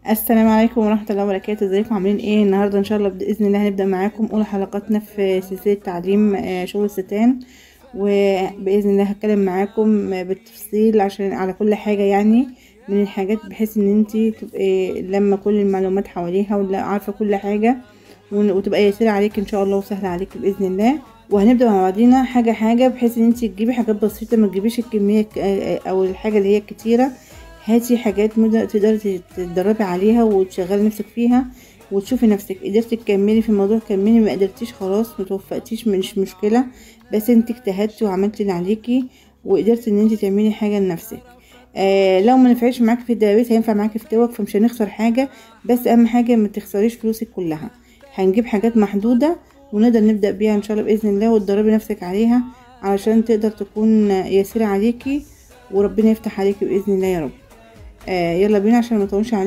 السلام عليكم ورحمة الله وبركاته. ازيكم عاملين ايه النهاردة؟ ان شاء الله بإذن الله هنبدأ معاكم اولى حلقاتنا في سلسلة تعليم شغل الستان، وبإذن الله هتكلم معاكم بالتفصيل عشان على كل حاجة يعني من الحاجات، بحيث ان انتي تبقي لما كل المعلومات حواليها ولا عارفة كل حاجة وتبقى يسيرة عليك ان شاء الله وسهلة عليك بإذن الله. وهنبدأ مع بعضينا حاجة حاجة، بحيث ان انتي تجيبي حاجات بسيطة، ما تجيبيش الكمية او الحاجة اللي هي الكتيرة. هاتي حاجات تقدري تتدربي عليها وتشغلي نفسك فيها وتشوفي نفسك قدرتي تكملي في الموضوع كملي، ما قدرتيش خلاص ما توفقتيش مش مشكلة، بس انت اجتهدتي وعملتي اللي عليكي وقدرتي ان انت تعملي حاجة لنفسك. لو ما نفعش معاكي في الدبابيس هينفع معاكي في توك، فمش هنخسر حاجة، بس اهم حاجة ما تخسريش فلوسك كلها. هنجيب حاجات محدودة ونقدر نبدا بيها ان شاء الله باذن الله، وتدربي نفسك عليها علشان تقدر تكون يسيره عليكي وربنا يفتح عليكي باذن الله يا رب. يلا بينا عشان ما اطولش عليكم.